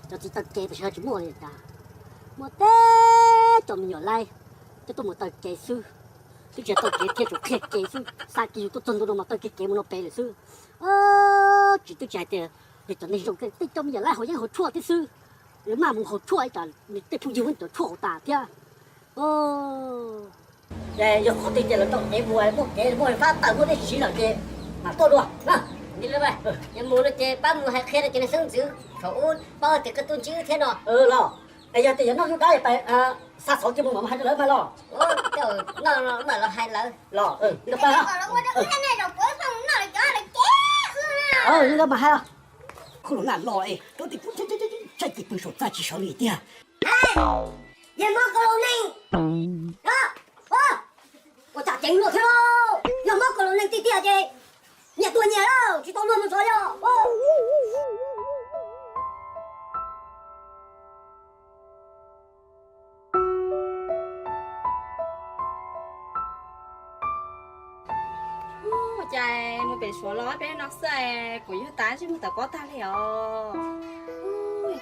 Cov txiv taw kev tam sim no tsis muaj li cas, muaj teb cov me nyuam laib coj tuaj mus taw kev xwb, twb tsis taw kev thiab, tsuas qhia kev xwb, xa kiag yus tuaj txog ntua no mas taw kiag kev mus no pem lawm xwb. Tsis twb tsis hais tias, yog cov neeg zoo tej cov me nyuam laib haus yeeb haus tshuaj thiab xwb, maj mus haus tshuaj ib tsam nws tej phooj ywg muab cov tshuaj haus tas thiab. Ces yog qhov twg ces lawv tau kev mus, muaj kev muaj fab taws muaj dej siv lawm ces mam tuaj dua na. Yog mus no ces pab mus hais qhia rau cov niag xeeb ntxwv thaum ub paub tias koj tuaj ntsib wb thiab no los. Es yog tias yuav noj lub dab es pais xa xov kiag mus mam hais rau lawv mas los. Noj mam los hais lawv los. Li ntawd mas hais. Khub laus naj los es rau tim kuv tshaj tim pw saum txaj tsis sawv li tiag. Yawg Hmoob Kaus Laus Neeg, ua tsam ceev luag thiab, yog Hmoob Kaus Laus Neeg tiag tiag ces nyias tuag nyias, tsis tau luag mus zov li os. Ua cas mus pem Suav los peb no xwb kuv yuav tas tsis mus tawm pob tag li os.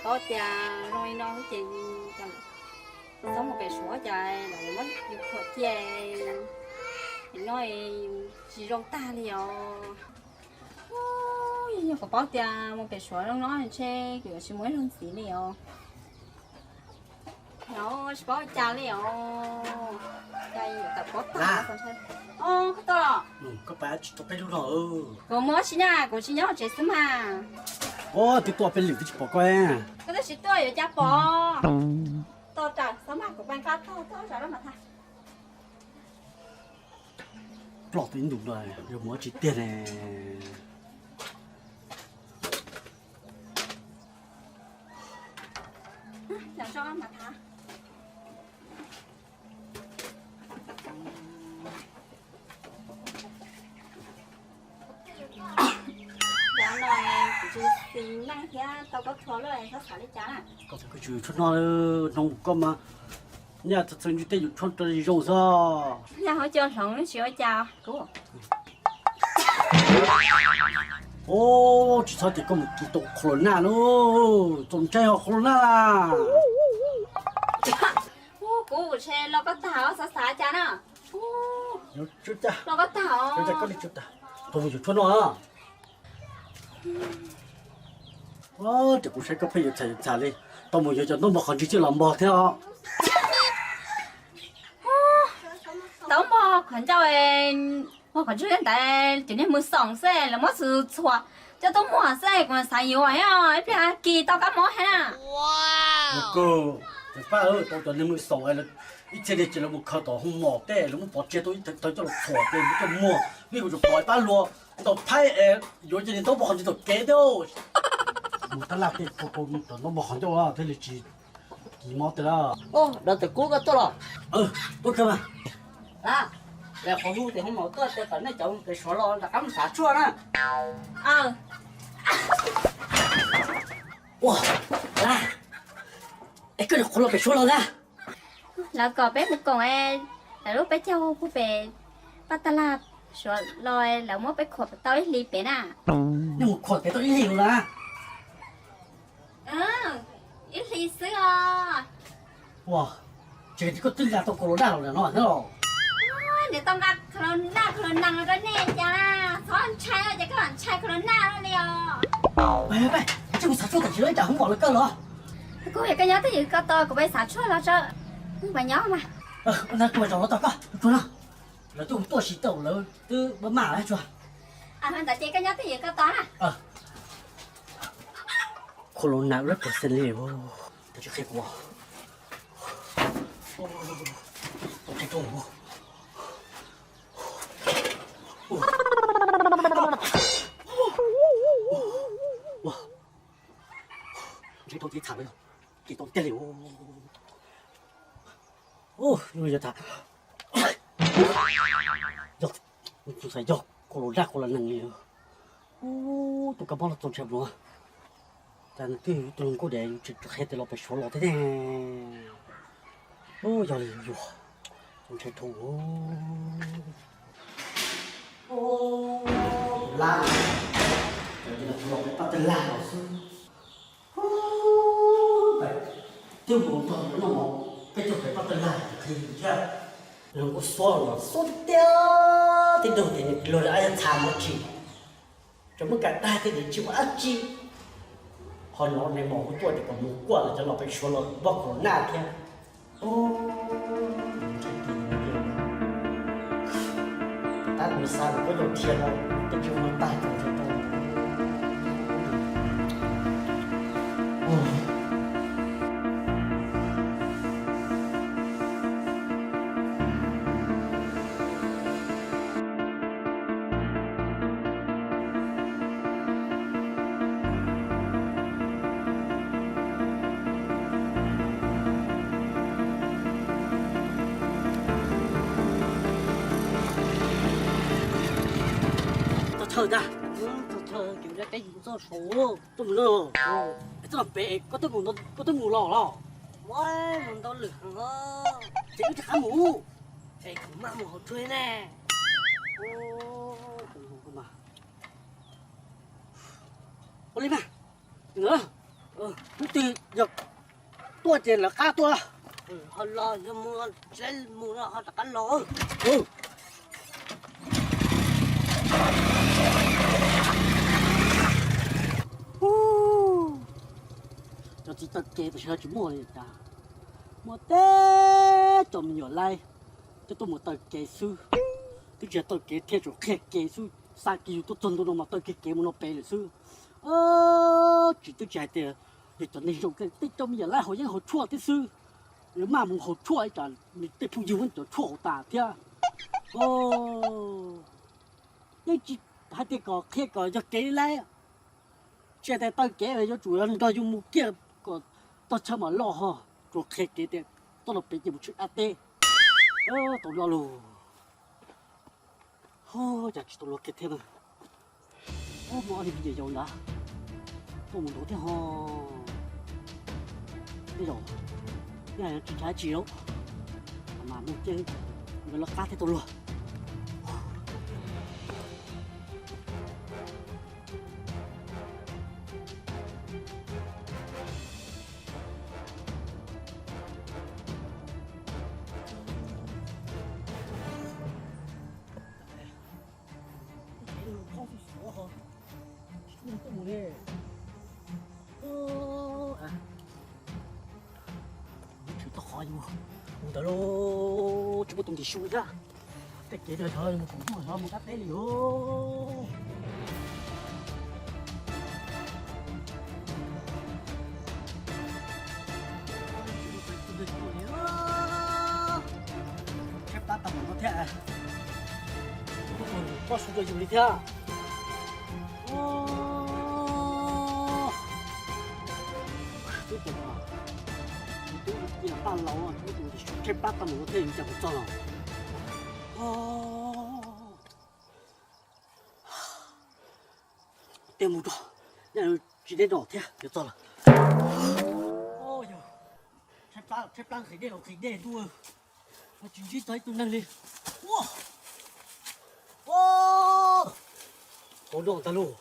Paub tias zoo li no ces txhob mus pem Suav cas lawv muab yus khuam cia, no tsis zoo tag li os. Yog kuv paub tias mus pem Suav zoo no ntshe kuv yuav tsis mus ib zaug ntxiv li os. Tsis paub ua cas li os. Cas yuav tawm pob tag. Koj tuaj los? Koj pab tsis tau peb lub no. Kuv mus ua si na, kuv tsis nyob hauv tsev xwb mas. Ua twb tuaj peb lwm twb tsis pom koj. Koj twb tsis tuaj yuav cas pom. Tuaj raws xov mas kuv pab koj tuaj tuaj zov lub mas tag. Ploj tau ib ntus no yuav mus ua tsis tiag ne. Cov no kuv tsis xis neej thiab tau koj tshuaj lawm, txhob xav li cas na. Koj tsis tshuaj no, hnub koj mas nyaj txheej txheej ntsib tej yus tshuaj rau zoo xwb. Nyaj hauv cua hloov tsis ua cas. Tsis txhob tias koj mus kis tau qhua los naj lauj, txaus ntshai os qhua los naj. Kuv ntshe los koj tag os, xav xav cas na. Los koj tag os. Thaum mus yuav tshuaj no. Ces kuv saib koj pheej yuav txham yuav txham li, tau mus yuav cov ntaub npog qhov ntswg coj los npog thiab os. Ntaub npog qhov ncauj, npog qhov ntswg ntawd cov niag mws xoom xwb, lawv muab txhuam txhuam coj tuaj muag xwb, kuv xav yuav ib pliag kis tau kab mob thiab na. Ces pab tau cov niag mws xoom ib txhia li ces lawv mus khaws tom hoo mom tej, lawv muab pov tseg tau ib thawv coj los txhuam ces muab coj muag, vim kuv tsuas pom ib pab luag ntaus phaib es yuav cov niag ntaub npog qhov ntswg tom kev thiab. Mus tab laj tej kau kau cov ntaub npog qhov ncauj thiaj li tsis kis mob tej lawm. Dab Tawm Kub, koj tuaj los? Tuaj kawg mas. Lawv qhov hu tias hoo mom tuaj tias kom nej cov pem Suav los rov qab mus xav tshuaj na. Ua, Lab, es koj nyuam qhuav los pem Suav los ntag? Lawv kom peb mus koom lawv lub peb caug pub pem paj tab laj Suav los, lawv muab peb khuam tau ib hlis pem na. Nej mus khuam pem tau ib hlis los na? Ib hlis xwb os. Ua, ces koj twb nqa tau kaus los naj los no thiab los? Nws tau nqa kaus los naj kaus los nees los rau nej cas, txhob ntshai ces koj lam ntshai kaus los naj no li os. Peb mus xav tshuaj tam sim no ib tsam hoob mom lawv kaw los. Kuv yog koj nyob twj ywm ko tos kuv peb xav tshuaj los tso, kuv nyob mas. Kuv zaum los tos koj tsuag no. Lawv twb hu tuaj tsis tau, lawv twb maj maj tsuag. Ntawd ces koj nyob twj ywm ko tos na. Khau laus nas lab pawg xees li, tsis qhia kuv. Tau tsis tau. Ntshe tau txiv txham lawm, ces tau tiag li. Yog, yog khau laus nas khau laus nees li. Tus kab mob los txaus ntshai pluav. Cas nws twb yog tus hluas nkauj diam, yus tseem qhia tias los pem Suav los thiab ne. Yog li yuav txaus ntshai dhau. Lab, cov ntawd los pem paj tab laj los xwb. Twb mus txog noj mov peb caug pem pab tawg lag qhia thiab. Los kuj xuab los xuab tiag tiag, tib nrog tias nws luag li ab yog txha mov tsis, tseem muab kav dag thiab tias tsis muaj dab tsi. Qhov no nws mos kuj tuaj tias kom mus kuaj los cov los pem Suav los npoj corona thiab. Tab kuv xav kom koj zoo thiab no, tej tsis ua tag tau tau. Txog chaw ntag. Txog chaw, kev ua peb yim txoj saud. Tuaj mus no. Txoj pem koj twb mus, koj twb mus los los? Mus ntau lwm heev os. Ces wb rov qab mus. Es kuv maj mus hauv tsuag ne. Ua li mas, hnub twg yog tuaj ces lawv qab tuaj. Ho los yog mus, mus ho rov qab los. Cov txiv taw kev tam sim no tsis muaj li cas, muaj teb cov me nyuam laib coj tuaj mus taw kev xwb. Twb tsis yog taw kev thiaj tsuas qhia kev xwb, xa kiag yus tuaj txog ntua no mas taw kiag kev mus no pem lawm xwb. Tsis, twb tsis hais tias yog cov neeg zoo, tej cov me nyuam laib haus yeeb haus tshuaj tib xwb, nws maj mus haus tshuaj ib tsam nws tej phooj ywg muab cov tshuaj haus tas thiab. Yeej tsis hais tias kom qhia kom yog kev li laib, tsis hais tias taw kev yuav tsum nrog yus mus kiag kom tog chaw mam loj ho, tsuas qhia kev tias tuaj no pem ces mus tshwm dab teb. Tau lo lus. Cas tsis tau luag kiag thiab na. Muaj ob niag viv ncaus yaus ntawd tuaj mus nraud thiab ho. Tej zaum yog tsis ntshai tsis lauj, mas mus ces nkawd lawv qab thiaj tau luag. Tsis tau qhov mus ntawd lauj, tsis muaj tus ntim su thiab. Tej kev no xyov mus kuv tuaj xyov mus kab teb li os. Tshaib plab tag npaum no thiab, koj su rau yus li thiab. Twb tus, twb tus tij laug Paj Lauj, twb tus tshaib plab tag npaum no thiab yus cas mus txog los. Tej mus rau, tsis deb no thiab yuav txog lawm. Tshaib plab nqhis dej los nqhis dej ntuj, tsis ntsib txog ib tug neeg li. Ua, ua, hauv no ntag lauj.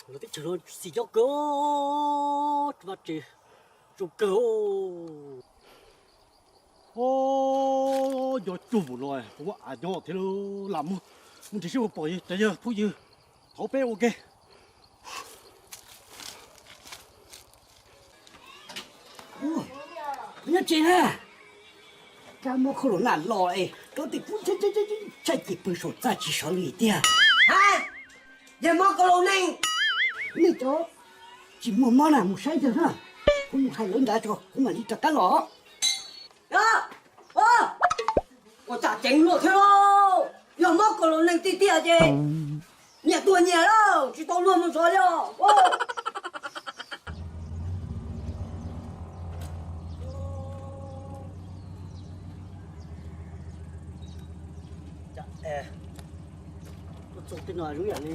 Lawv teb chaws no xis nyob kawg, tsis vaj tsev zoo kawg. Nco cuag npaum no kuv muab av nyob thiab lam mus, mus nrhiav seb puas pom cov yawg phooj ywg hauv peb ua ke. Nyob tsev na, kab mob khaub laus naj los es rov tej kub tshaj ces pw saum txaj tsis sawv li tiag. Hais, yawg mob khaub laus neeg, nej cov tsis muaj mob na mus saib yawg na, kuv mus hais lawv ntawd tso kuv mam li rov qab los. Ua cas ceev luag thiab lauj, yog mob khaub laus neeg tiag tiag ces nyias tuag nyias lauj, tsis tau luag mus zov li os. Tuaj txog tej no zoo yam li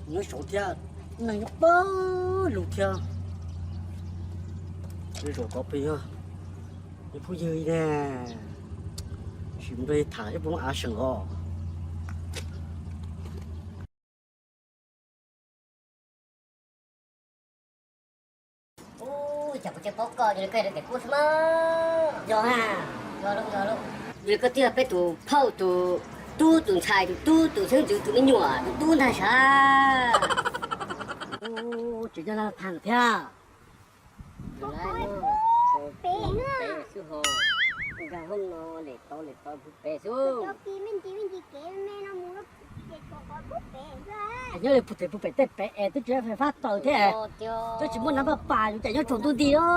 nyob saud thiab, neeg nyob pawg lug thiab. Tej zaum tod pem yog phooj ywg ne, sim mus nrog yawg tham seb puas muaj av seem os. Cas kuv tsis paub koj, yog li koj yog tes kub xwb mas. Yog a, yog li koj twb yog peb tus phauj tus tub tus ntxhais tus tub tus xeeb ntxwv tus me nyuam tus tub ntag sav. Tsis nyob lawm thiab. Pem xwb ho, nkag hoob no lem tau lem tau pem xwb. Nyob li pem tej pem es twb tsis muaj fais fab taws thiab, twb tsis muaj nav paj pas, yus cas nyob tsaus ntuj nti os.